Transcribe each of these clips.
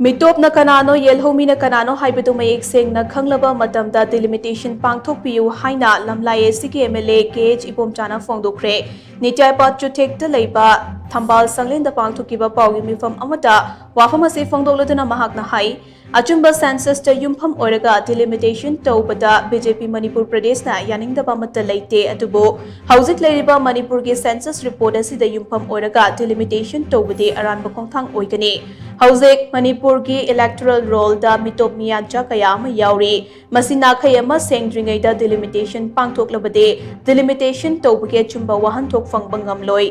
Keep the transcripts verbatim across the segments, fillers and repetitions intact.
ꯃꯤꯇꯣꯞꯅ ꯀꯅꯥꯅꯣ, ꯌꯦꯜꯍꯧꯃꯤꯅ ꯀꯅꯥꯅꯣ ꯍꯥꯏꯕꯗꯨ ꯃꯌꯦꯛ ꯁꯦꯡꯅ ꯈꯪꯂꯕ ꯃꯇꯝꯗ delimitation ꯄꯥꯡꯊꯣꯛꯄꯤꯌꯨ ꯍꯥꯏꯅ ꯂꯝꯂꯥꯏ ꯑꯦꯁꯤꯒꯤ M L A K H ꯏꯕꯣꯝꯆꯥꯅ ꯐꯣꯡꯗꯣꯛꯈ꯭ꯔꯦ꯫ ꯅꯤꯇ꯭ꯌꯥꯏꯄꯥꯠ ꯆꯨꯊꯦꯛꯇ ꯂꯩꯕ ꯊꯝꯕꯥꯜ ꯁꯪꯂꯦꯟꯗ ꯄꯥꯡꯊꯣꯛꯈꯤꯕ ꯄꯥꯎꯒꯤ ꯃꯤꯐꯝ ꯑꯃꯗ ꯋꯥꯐꯝ ꯑꯁꯤ ꯐꯣꯡꯗꯣꯛꯂꯗꯨꯅ ꯃꯍꯥꯛꯅ ꯍꯥꯏ, ꯑꯆꯨꯝꯕ censusꯇ ꯌꯨꯝꯐꯝ ꯑꯣꯏꯔꯒ delimitation ꯇꯧꯕꯗ ꯕꯤ ꯖꯦ ꯄꯤ ꯃꯅꯤꯄꯨꯔ ꯄ꯭ꯔꯗꯦꯁꯅ ꯌꯥꯅꯤꯡꯗꯕ ꯑꯃꯠꯇ ꯂꯩꯇꯦ, ꯑꯗꯨꯕꯨ ꯍꯧꯖꯤꯛ ꯂꯩꯔꯤꯕ ꯃꯅꯤꯄꯨꯔꯒꯤ census report ꯑꯁꯤꯗ ꯌꯨꯝꯐꯝ ꯑꯣꯏꯔꯒ delimitation ꯇꯧꯕꯗꯤ ꯑꯔꯥꯟꯕ ꯈꯣꯡꯊꯥꯡ ꯑꯣꯏꯒꯅꯤ꯫ ꯍꯧꯖꯤꯛ ꯃꯅꯤꯄꯨꯔꯒꯤ electoral rollꯗ ꯃꯤꯇꯣꯞ ꯃꯤꯌꯥꯟꯆꯥ ꯀꯌꯥ ꯑꯃ ꯌꯥꯎꯔꯤ꯫ ꯃꯁꯤ ꯅꯥꯈꯩ ꯑꯃ ꯁꯦꯡꯗ꯭ꯔꯤꯉꯩꯗ delimitation ꯄꯥꯡꯊꯣꯛꯂꯕꯗꯤ delimitation ꯇꯧꯕꯒꯤ ꯑꯆꯨꯝꯕ ꯋꯥꯍꯟꯊꯣꯛ ꯐꯪꯕ ꯉꯝꯂꯣꯏ꯫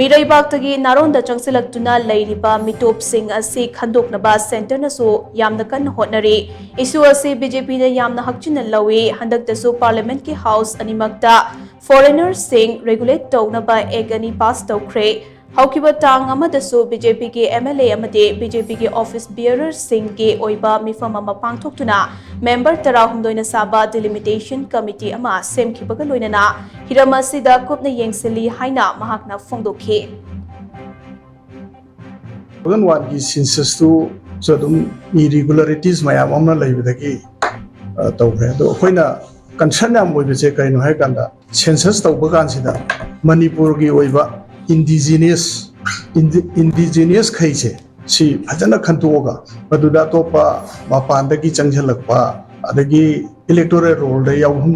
ꯃꯤꯔꯩꯕꯥꯛꯇꯒꯤ ꯅꯥꯔꯣꯟꯗ ꯆꯪꯁꯤꯜꯂꯛꯇꯨꯅ ꯂꯩꯔꯤꯕ ꯃꯤꯇꯣꯞꯁꯤꯡ ꯑꯁꯤ ꯈꯟꯗꯣꯛꯅꯕ centreꯅꯁꯨ ꯌꯥꯝꯅ ꯀꯟꯅ ꯍꯣꯠꯅꯔꯤ꯫ Issue ꯑꯁꯤ ꯕꯤ ꯖꯦ ꯄꯤꯅ ꯌꯥꯝꯅ ꯍꯛꯆꯤꯟꯅ ꯂꯧꯏ꯫ ꯍꯟꯗꯛꯇꯁꯨ parliamentꯀꯤ house ꯑꯅꯤꯃꯛꯇ foreignerꯁꯤꯡ regulate ꯇꯧꯅꯕ act ꯑꯅꯤ pass ꯇꯧꯈ꯭ꯔꯦ꯫ ꯍꯧꯈꯤꯕ ꯇꯥꯡ ꯑꯃꯗꯁꯨ ꯕꯤ ꯖꯦ ꯄꯤꯒꯤ ꯑꯦꯝ ꯑꯦꯜ ꯑꯦ ꯑꯃꯗꯤ ꯕꯤ ꯖꯦ ꯄꯤꯒꯤ office bearerꯁꯤꯡꯒꯤ ꯑꯣꯏꯕ ꯃꯤꯐꯝ ꯑꯃ ꯄꯥꯡꯊꯣꯛꯇꯨꯅ member ꯇꯔꯥꯍꯨꯝꯗꯣꯏꯅ ꯁꯥꯕ delimitation committee ꯑꯃ ꯁꯦꯝꯈꯤꯕꯒ ꯂꯣꯏꯅꯅ ꯍꯤꯔꯝ ꯑꯁꯤꯗ ꯀꯨꯞꯅ ꯌꯦꯡꯁꯤꯜꯂꯤ ꯍꯥꯏꯅ ꯃꯍꯥꯛꯅ ꯐꯣꯡꯗꯣꯛꯈꯤ꯫ ꯇꯨ ꯊꯥꯎꯖꯟ ꯋꯥꯟꯒꯤ censusꯇꯨꯁꯨ ꯑꯗꯨꯝ irregularities ꯃꯌꯥꯝ ꯑꯃ ꯂꯩꯕꯗꯒꯤ, ꯑ, ꯇꯧꯈ꯭ꯔꯦ꯫ ꯑꯗꯣ ꯑꯩꯈꯣꯏꯅ concern ꯌꯥꯝ ꯑꯣꯏꯕꯁꯦ ꯀꯩꯅꯣ ꯍꯥꯏ ꯀꯥꯟꯗ, census ꯇꯧꯕ ꯀꯥꯟꯁꯤꯗ ꯃꯅꯤꯄꯨꯔꯒꯤ ꯑꯣꯏꯕ indigenous, indi-, indigenous ꯈꯩꯁꯦ ꯁꯤ ꯐꯖꯅ ꯈꯟꯇꯣꯛꯑꯒ, ꯃꯗꯨꯗ ꯑꯇꯣꯞꯄ ꯃꯄꯥꯟꯗꯒꯤ ꯆꯪꯁꯤꯜꯂꯛꯄ, ꯑꯗꯒꯤ electoral rollꯗ ꯌꯥꯎꯐꯝ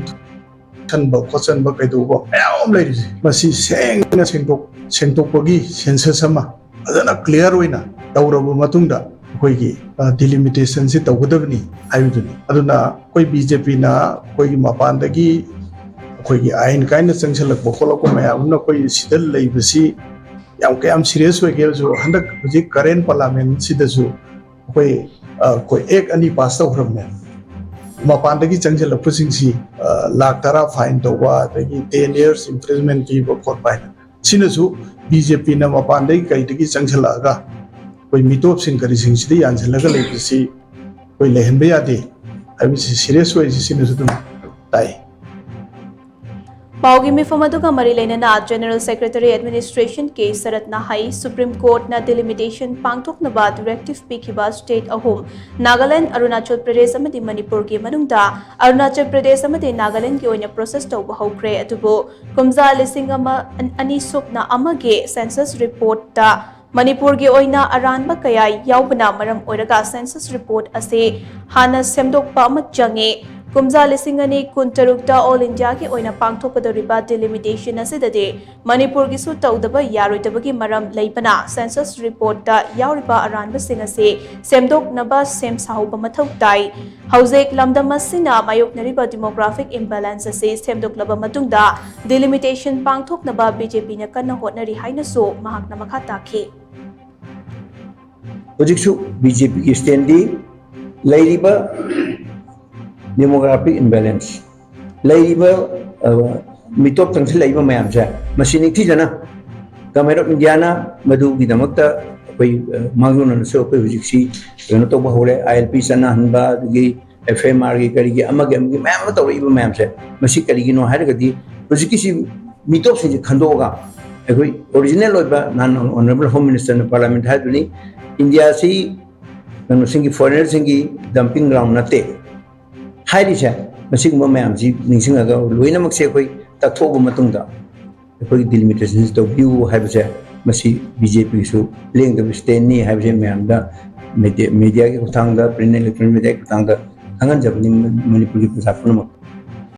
ꯈꯟꯕ ꯈꯣꯠꯆꯟꯕ ꯀꯩꯗꯧꯕ ꯃꯌꯥꯝ ꯑꯃ ꯂꯩꯔꯤꯁꯦ, ꯃꯁꯤ ꯁꯦꯡꯅ ꯁꯦꯡꯗꯣꯛ-, ꯁꯦꯡꯗꯣꯛꯄꯒꯤ census ꯑꯃ ꯐꯖꯅ clear ꯑꯣꯏꯅ ꯇꯧꯔꯕ ꯃꯇꯨꯡꯗ ꯑꯩꯈꯣꯏꯒꯤ, ꯑ, delimitationꯁꯤ ꯇꯧꯒꯗꯕꯅꯤ ꯍꯥꯏꯕꯗꯨꯅꯤ꯫ ꯑꯗꯨꯅ ꯑꯩꯈꯣꯏ ꯕꯤ ꯖꯦ ꯄꯤꯅ ꯑꯩꯈꯣꯏꯒꯤ ꯃꯄꯥꯟꯗꯒꯤ ꯑꯩꯈꯣꯏꯒꯤ ꯑꯥꯏꯟ ꯀꯥꯏꯅ ꯆꯪꯁꯤꯜꯂꯛꯄ ꯈꯣꯠꯂꯛꯄ ꯃꯌꯥꯝ ꯑꯃꯅ ꯑꯩꯈꯣꯏ ꯁꯤꯗ ꯂꯩꯕꯁꯤ ꯌꯥꯝ ꯀꯌꯥꯝ serious ꯑꯣꯏꯒꯦ ꯍꯥꯏꯔꯁꯨ, ꯍꯟꯗꯛ ꯍꯧꯖꯤꯛ current parliamentꯁꯤꯗꯁꯨ ꯑꯩꯈꯣꯏ, ꯑ, ꯑꯩꯈꯣꯏ act ꯑꯅꯤ pass ꯇꯧꯈ꯭ꯔꯕꯅꯦ꯫ ꯃꯄꯥꯟꯗꯒꯤ ꯆꯪꯁꯤꯜꯂꯛꯄꯁꯤꯡꯁꯤ, ꯑ, ꯂꯥꯈ ꯇꯔꯥ fine ꯇꯧꯕ, ꯑꯗꯒꯤ ten years imprisonment ꯄꯤꯕ ꯈꯣꯠꯄ ꯍꯥꯏꯅ, ꯁꯤꯅꯁꯨ ꯕꯤ ꯖꯦ ꯄꯤꯅ ꯃꯄꯥꯟꯗꯒꯤ ꯀꯩꯗꯒꯤ ꯆꯪꯁꯤꯜꯂꯛꯑꯒ ꯑꯩꯈꯣꯏ ꯃꯤꯇꯣꯞꯁꯤꯡ ꯀꯔꯤꯁꯤꯡꯁꯤꯗ ꯌꯥꯟꯁꯤꯜꯂꯒ ꯂꯩꯕꯁꯤ ꯑꯩꯈꯣꯏ ꯂꯩꯍꯟꯕ ꯌꯥꯗꯦ ꯍꯥꯏꯕꯁꯤ serious ꯑꯣꯏꯔꯤꯁꯤ ꯁꯤꯅꯁꯨ ꯑꯗꯨꯝ ꯇꯥꯛꯏ꯫ ꯄꯥꯎꯒꯤ ꯃꯤꯐꯝ ꯑꯗꯨꯒ ꯃꯔꯤ ꯂꯩꯅꯅ General Secretary Administration ꯀꯦ ꯁꯔꯠꯅ ꯍꯥꯏ, Supreme Courtꯅ delimitation ꯄꯥꯡꯊꯣꯛꯅꯕ directive ꯄꯤꯈꯤꯕ state ꯑꯍꯨꯝ, ꯅꯥꯒꯥꯂꯦꯟꯗ, ꯑꯔꯨꯅꯥꯆꯜ ꯄ꯭ꯔꯗꯦꯁ ꯑꯃꯗꯤ ꯃꯅꯤꯄꯨꯔꯒꯤ ꯃꯅꯨꯡꯗ ꯑꯔꯨꯅꯥꯆꯜ ꯄ꯭ꯔꯗꯦꯁ ꯑꯃꯗꯤ ꯅꯥꯒꯥꯂꯦꯟꯗꯒꯤ ꯑꯣꯏꯅ process ꯇꯧꯕ ꯍꯧꯈ꯭ꯔꯦ꯫ ꯑꯗꯨꯕꯨ ꯀꯨꯝꯖꯥ ꯂꯤꯁꯤꯡ ꯑꯃ ꯑꯅꯤ ꯁꯨꯞꯅ ꯑꯃꯒꯤ census reportꯇ ꯃꯅꯤꯄꯨꯔꯒꯤ ꯑꯣꯏꯅ ꯑꯔꯥꯟꯕ ꯀꯌꯥ ꯌꯥꯎꯕꯅ ꯃꯔꯝ ꯑꯣꯏꯔꯒ census report ꯑꯁꯤ ꯍꯥꯟꯅ ꯁꯦꯝꯗꯣꯛꯄ ꯑꯃ ꯆꯪꯉꯤ꯫ ꯀꯨꯝꯖꯥ ꯂꯤꯁꯤꯡ ꯑꯅꯤ ꯀꯨꯟꯇꯔꯨꯛꯇ All Indiaꯒꯤ ꯑꯣꯏꯅ ꯄꯥꯡꯊꯣꯛꯀꯗꯧꯔꯤꯕ delimitation ꯑꯁꯤꯗꯗꯤ ꯃꯅꯤꯄꯨꯔꯒꯤꯁꯨ ꯇꯧꯗꯕ ꯌꯥꯔꯣꯏꯗꯕꯒꯤ ꯃꯔꯝ ꯂꯩꯕꯅ census reportꯇ ꯌꯥꯎꯔꯤꯕ ꯑꯔꯥꯟꯕꯁꯤꯡ ꯑꯁꯤ ꯁꯦꯝꯗꯣꯛꯅꯕ ꯁꯦꯝ ꯁꯥꯍꯧꯕ ꯃꯊꯧ ꯇꯥꯏ꯫ ꯍꯧꯖꯤꯛ ꯂꯝꯗꯝ ꯑꯁꯤꯅ ꯃꯥꯌꯣꯛꯅꯔꯤꯕ demographic imbalance ꯑꯁꯤ ꯁꯦꯝꯗꯣꯛꯂꯕ ꯃꯇꯨꯡꯗ delimitation ꯄꯥꯡꯊꯣꯛꯅꯕ BJPꯅ ꯀꯟꯅ ꯍꯣꯠꯅꯔꯤ ꯍꯥꯏꯅꯁꯨ ꯃꯍꯥꯛꯅ ꯃꯈꯥ ꯇꯥꯈꯤ꯫ ꯍꯧꯖꯤꯛꯁꯨ BJPꯒꯤ standꯗꯤ ꯂꯩꯔꯤꯕ demographic imbalance, ꯂꯩꯔꯤꯕ ꯑ, ꯃꯤꯇꯣꯞ ꯆꯪꯁꯤꯜꯂꯛꯏꯕ ꯃꯌꯥꯝꯁꯦ, ꯃꯁꯤ ꯅꯤꯡꯊꯤꯖꯅ Government of Indiaꯅ ꯃꯗꯨꯒꯤꯗꯃꯛꯇ ꯑꯩꯈꯣꯏ, ꯑ, ꯃꯥꯡꯖꯧꯅꯅꯁꯨ ꯑꯩꯈꯣꯏ ꯍꯧꯖꯤꯛꯁꯤ ꯀꯩꯅꯣ ꯇꯧꯕ ꯍꯧꯔꯦ꯫ ILP ꯆꯠꯅꯍꯟꯕ, ꯑꯗꯒꯤ FMRꯒꯤ ꯀꯔꯤꯒꯤ ꯑꯃꯒꯤ ꯑꯃꯒꯤ ꯃꯌꯥꯝ ꯑꯃ ꯇꯧꯔꯛꯏꯕ ꯃꯌꯥꯝꯁꯦ, ꯃꯁꯤ ꯀꯔꯤꯒꯤꯅꯣ ꯍꯥꯏꯔꯒꯗꯤ ꯍꯧꯖꯤꯛꯀꯤꯁꯤ ꯃꯤꯇꯣꯞꯁꯤꯡꯁꯦ ꯈꯟꯗꯣꯛꯑꯒ ꯑꯩꯈꯣꯏ original ꯑꯣꯏꯕ ꯅꯍꯥꯟ Honourable Home Ministerꯅ Parliament ꯍꯥꯏꯗꯨꯅꯤ, ꯏꯟꯗꯤꯌꯥꯁꯤ ꯀꯩꯅꯣꯁꯤꯡꯒꯤ, foreignerꯁꯤꯡꯒꯤ dumping ground ꯅꯠꯇꯦ ꯍꯥꯏꯔꯤꯁꯦ꯫ ꯃꯁꯤꯒꯨꯝꯕ ꯃꯌꯥꯝꯁꯤ ꯅꯤꯡꯁꯤꯡꯉꯒ ꯂꯣꯏꯅꯃꯛꯁꯦ ꯑꯩꯈꯣꯏ ꯇꯛꯊꯣꯛꯑꯕ ꯃꯇꯨꯡꯗ ꯑꯩꯈꯣꯏꯒꯤ delimitation ꯇꯧꯕꯤꯌꯨ ꯍꯥꯏꯕꯁꯦ, ꯃꯁꯤ BJPꯒꯤꯁꯨ ꯂꯦꯡꯗꯕ standꯅꯤ ꯍꯥꯏꯕꯁꯦ ꯃꯌꯥꯝꯗ media, mediaꯒꯤ ꯈꯨꯠꯊꯥꯡꯗ, print and electronic mediaꯒꯤ ꯈꯨꯠꯊꯥꯡꯗ ꯈꯪꯍꯟꯖꯕꯅꯤ ꯃꯅꯤꯄꯨꯔꯒꯤ ꯄ꯭ꯔꯖꯥ ꯄꯨꯝꯅꯃꯛ꯫